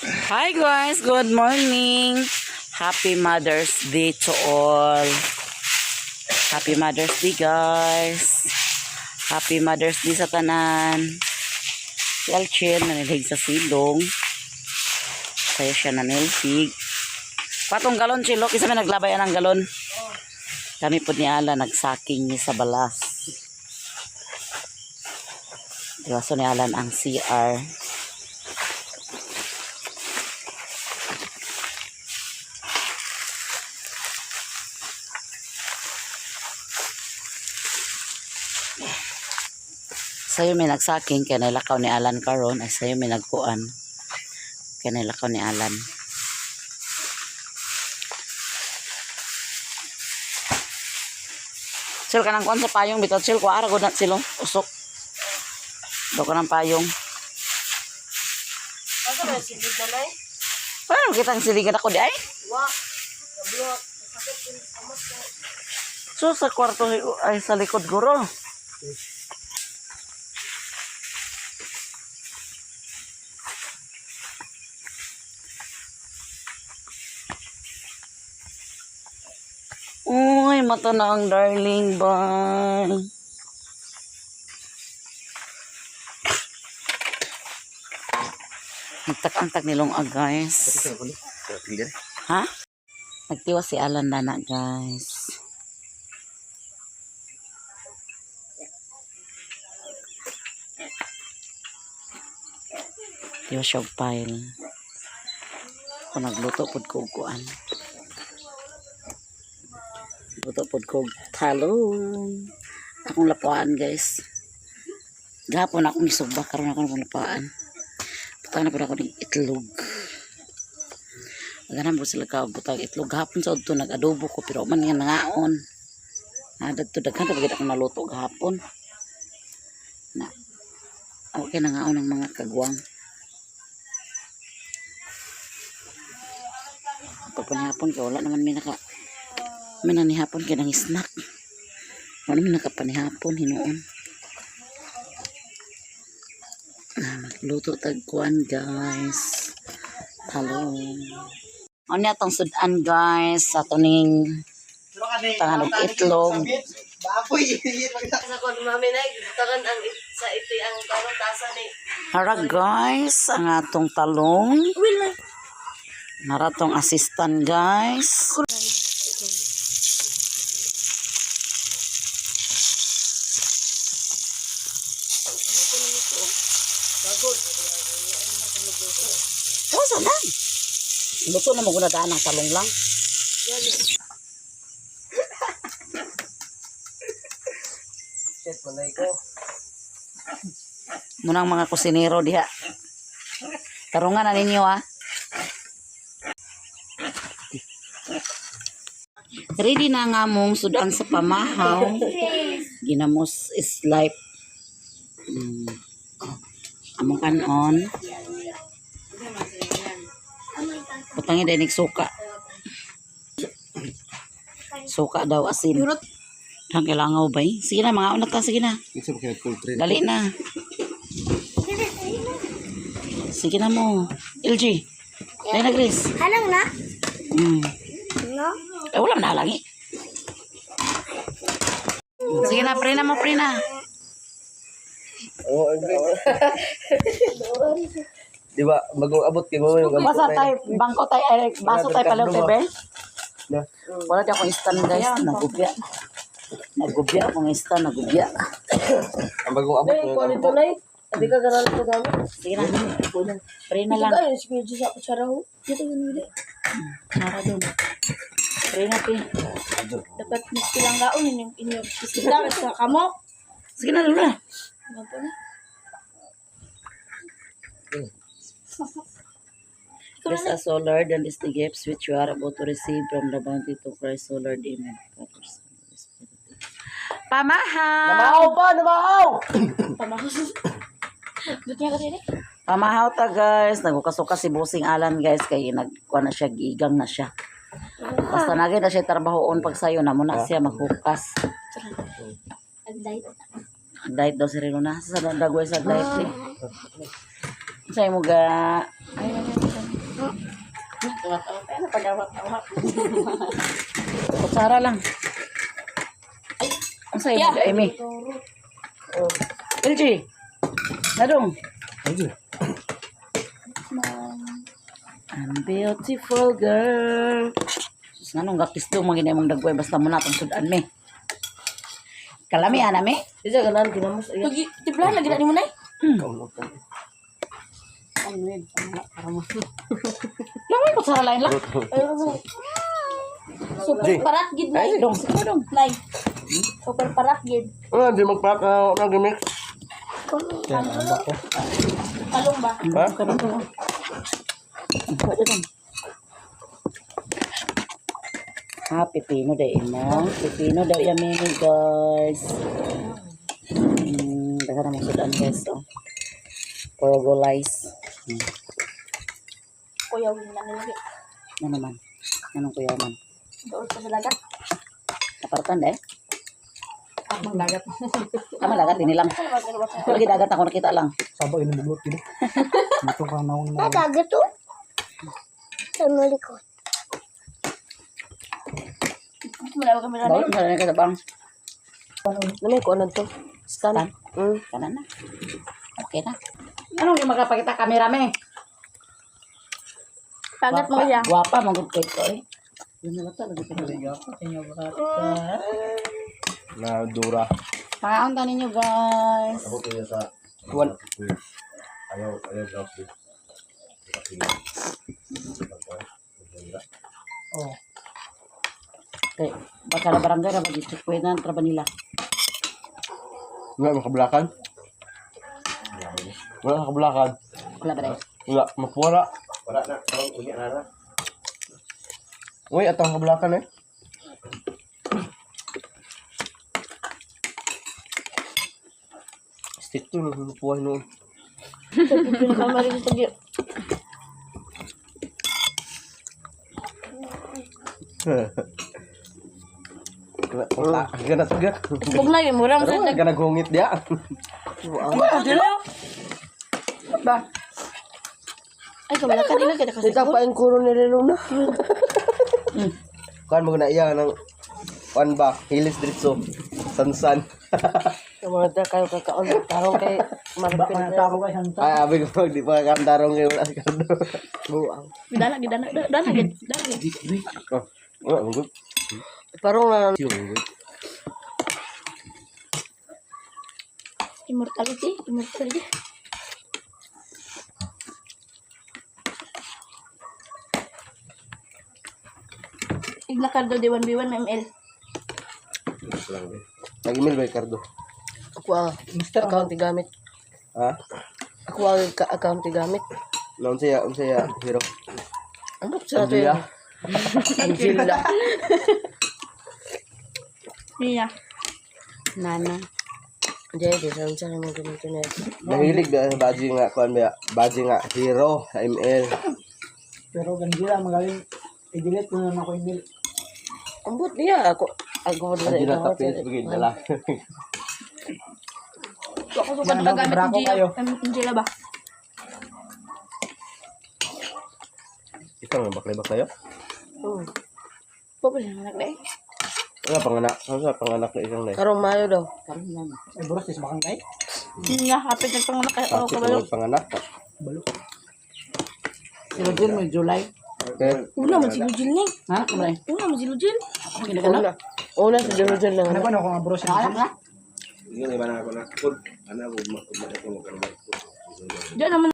Hi guys, good morning. Happy Mother's Day to all. Happy Mother's Day, guys. Happy Mother's Day sa tanan. Si Alchel nanilhig sa silong. Kaya siya nanilhig. Patong galon chilo kisa may naglabay ang galon. Kami po ni Ala nagsaking ni sa balas. Diba so ni Alan ang CR. Sayo may nagsaking kay nilakaw ni Alan karon, ay sayo may nagkuan kay nilakaw ni Alan. Sil kanang kuan sa payong bitaw sil kuara gud na silo usok. Do ka ng payong. Asa ba silid na nay? Paano kitang siligan ako di ay? Wa. Kablo. Sakit yung kamot ko. So sa kwarto ay sa likod guro. Uy, mata na ang darling. Bye. Nagtak-antak nilong ah, guys. Ha? Nagtiwa si Alan na guys. Tiwa siya og pile. Kung nagluto pod ko og kuan. Luto pod ko og talong. Akong lapuan, guys. Gahapon akong isugba karon akong lapuan. Butang na pod ako ng itlog. Magana mo sila ka butang itlog gahapon sa udto nag-adobo ko pero man nga nangaon. Ah, dadto daghan pa gid akong naluto gahapon. Na. Okay nangaon ang mga kagwang. Pagpanihapon kay wala naman may naka may nanihapon kay nang snack. Wala man nakapanihapon hinuon. Ah, magluto tag kuan, guys. Talong. Ano atong sudan, guys, sa tuning tangan og itlog. Baboy, Sa kon mami nay, gibutangan ang sa iti ang taro tasa ni. Hara guys, ang atong talong. Naratong assistant, guys. Oh, sana. Luto na maguna daan ang talong lang. Shit, malay ko. Munang mga kusinero diha. Tarungan na ninyo ah. Ready na nga mong sudan sa pamahaw. Ginamos is life. Among kanon. Butangin din suka. Suka daw asin. Ang kailangaw ba eh? Sige na, mga una ta. Sige na. Isa ba kaya poultry? Dali na. Sige na mo. LG. Dali na, Chris. Halang na? No? Eh, wala na lang eh. Sige na, pre na mo, pre na. Oo, agree. Di ba, bagong abot kay mama yung Basa tayo, bangko tayo, ay, baso tayo pala, tayo, be. Na. Wala di akong stand, guys. Nagubya. Nagubya akong stand, nagubya. Ang bagong abot Nay, kuan ito nay. Abi ka garan ko gamit. Sige na. Pre na lang. Ay, sige sa kutsara ho. Dito yun ulit. Nara dun. Pre na, pre. Dapat mas pilanggaon inyong inyong isda sa kamo. Sige na, lula. Ano po na? Bless us, O Lord, and these the gifts which you are about to receive from the bounty to Christ, O Lord. Amen. Father, Son, Holy Spirit. Pamahaw! Namahaw pa! Namahaw! Pamahos. Ba't niya kasi ni? Pamahaw ta, guys. Nagukasuka si Busing Alan, guys. Kay nagkuha na siya, giigang na siya. Basta nagay na siya trabahoon pag sayo na muna siya maghukas. Agday. Diet daw si Reno na. Sa dagway sa diet eh. Sa'yo mo ga. Ay, ay, ay. Pag-awak-awak. Kutsara lang. Ang sa'yo, yeah. Amy. LG. Nadong. LG. I'm beautiful girl. Sus, nga nung gakis do, mga ginay mong dagway, basta mo na itong sudan me. Kalami, ana me. Isa ganan ginamos. Tugi, tiblahan lagi na ni mo nay. Lang, kutsara lain lang. Super parat gid nay. Dong, sige dong. Nay. Super parat gid. Ano, di magpak na nag-mix. Kalong ba? Ha? Pwede dong. Ha, pipino daw imo. Pipino daw yamini, guys. Daga na mong sudan, guys. Oh. Porogolize. Kuya wing na nilagi. Ano naman? Anong kuya man? Doon pa sa dagat. Naparatan eh. Amang dagat. Tama dagat ini lang. Lagi dagat ako nakita lang. Sabay na bugot gid. Ito ka naon na. Dagat to? Sa malikot. Wala kami na. Bawal mo na ka bang. Namay ko anan to. Stan. Stan? Kanan na. Okay na. Anong yung magpakita kamera me? Pagat mo siya. Guwapa, magud ko ito eh. Yun na lang talaga. Na dura. Pakaon ta ninyo guys. Ako kaya sa One. Ayaw, ayaw daw si. Oh. Okay. Baka na barangay ra bagi na traba nila. Wala makablakan. Wala makablakan. Wala ba dai? Wala, mapuwara. Wala na, karon unya na na. Uy, atang kablakan eh. Stick to, napuha noon. Pinakamarin sa tugi. Wala, gana suga. Huwag na yun, mura mo sa Pero gana gungit dia. Wala dila. Ba? Ay, kamala ka nila kita kasi. Ikaw pa ang kuro ni Luna. Kuan mo na iya ng kuan ba, hilis diretso. Sansan. Mga da kayo kakaon tarong kay Ba marapin. ka tao kay santa. Ay, abi ko di pa kantarong kay wala si Cardo. Buang. Gidana, gidana, dana, gid. Dana, gid. Oh, wala mo good. Parang na Immortality, immortality. Iglakar daw di 1v1 ML. Nag-email ba Ricardo? Ako ang account gamit. Ha? Ako ang account gamit. Naon siya, unsa siya, hero. Ano sa to Angela. yun? Angela. Niya. Nana. Hindi, di sa unsa mo ganito na. Nahilig ba sa baji nga kuan ba? Baji nga hero sa ML. Pero ganila magaling i-delete ko na ako email. Ambot niya ako. Ako mo Angela dala sa Facebook dala. Ako suka nakagamit Bravo ng Gila. kayo. Angela ba? Ikaw nga baklay kayo? Hmm. Pwede siya anak eh. Wala panganak. Ano sa panganak na isang na? Karong Mayo daw. Karon lang. Ay boros is bakang kay. Niya, hapit nagpanganak kay ako Kapit kabalo. mo panganak. Balo. Si Rogel mo July. Okay. Una man si Lujil ni. Ha? Kumray. Una man si Lujil. Ako ginagana. Una. Una sa Jerusalem lang. Ano ba no kung nga boros Alam na. Yung iba na ako na. Ano ako, ma- ma- ma- ma- Diyan naman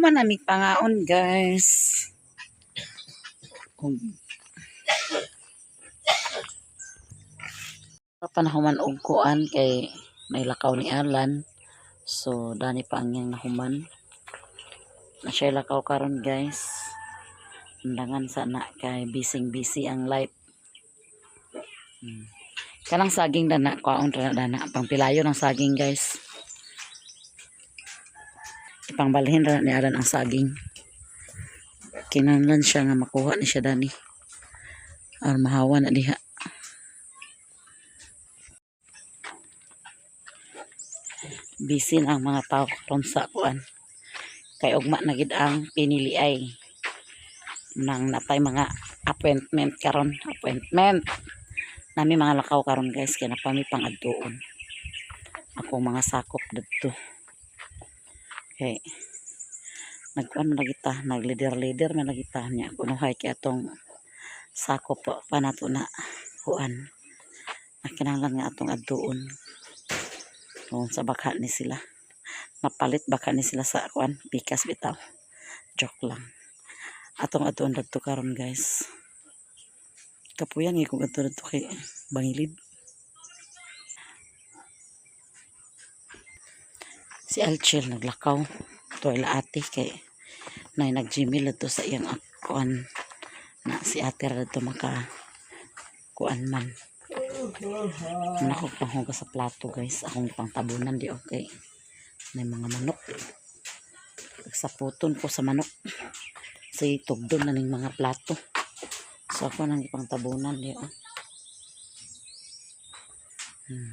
Nahuman na mig pangaon, guys. Kung pa nahuman og kuan kay nailakaw ni Alan. So dani pa ang iyang nahuman. Na siya lakaw karon, guys. Undangan sa na kay busy busy ang life. Kanang saging dana, kwaon ra na dana, pangpilayo ng saging, guys. Ipangbalhin ra ni Alan ang saging. Kinahanglan siya nga makuha ni siya dani. Aron mahawa na diha. Busy na ang mga tao karon sa kuan. Kay ugma na gid ang piniliay. Nang natay mga appointment karon, appointment. Nami mga lakaw karon, guys, kay napami pang adtuon. Ako mga sakop didto. Kay nagkuan man lagi ta, nag-leader-leader man lagi ta niya kunuhay kay atong sakop pa, pa nato na kuan. Na kinahanglan nga atong adtuon. Kung sa baka ni sila. Napalit baka ni sila sa kuan, pikas bitaw. Joke lang. Atong adtuon dadto karon, guys. Kapuyan gyud kung adto dadto kay bangilid. Si Alchel naglakaw. To ila ate kay nay nag-gmail to sa iyang kuan na si ate ra dito maka kuan man. Muna ko panghugas sa plato, guys. Akong pangtabunan di okay. May mga manok. Saputon ko sa manok. Si tugdon na ning mga plato. So ako nang ipangtabunan di oh.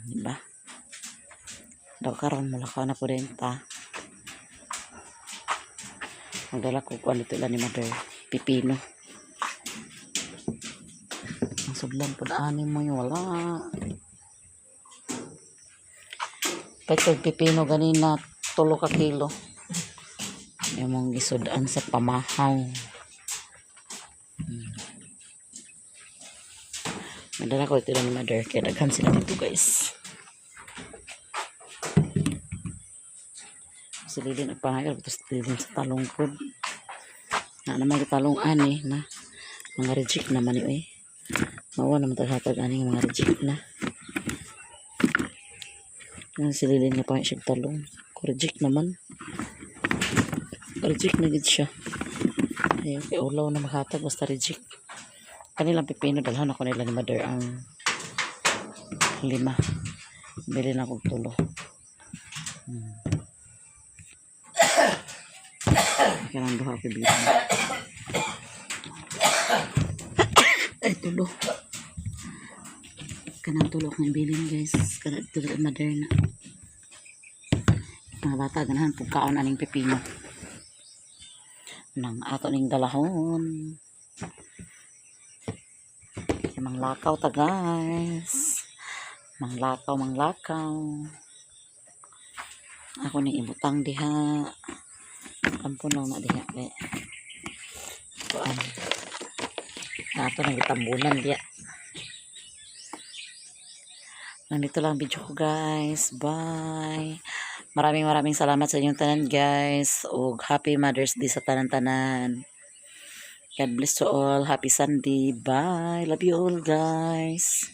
Di ba? Daw karon mulakaw na po din ta. Magdala ko kuan dito lang ni Mother pipino. Ang sudlan po ani mo yung wala. Petog pipino ganina 3 ka kilo. Yung mong gisudan sa pamahaw. Madala ko ito lang ni Mother kaya daghan sila dito, guys. Si Lilin ang pangayon tapos Lilin sa talongkod. Na naman talong ani na mga reject naman yun eh. Mawa naman taghatag ani nga mga reject na. Yan si Lilin nga pangit siya talong. Ko reject naman. Reject na gid siya. Ayun, kay ulaw na maghatag basta reject. Kanilang pipino dalhan ako nila ni Mother ang lima. Bili na akong tulo. Kailangan duha ko bili. Ay, tulo. Kanang tulo akong ibilin, guys. Kanang tulo ang mother na. Mga bata, ganahan pugkaon aning pipino. Nang ato ning dalahon. Kaya manglakaw ta, guys. Manglakaw, manglakaw. Ako ning ibutang diha. Kampo lang na diha. Kay. Kuan. Ato nang gitambunan diha. Nandito lang ang video ko, guys. Bye. Maraming maraming salamat sa inyong tanan, guys. Ug happy Mother's Day sa tanan-tanan. God bless to all. Happy Sunday. Bye. Love you all, guys.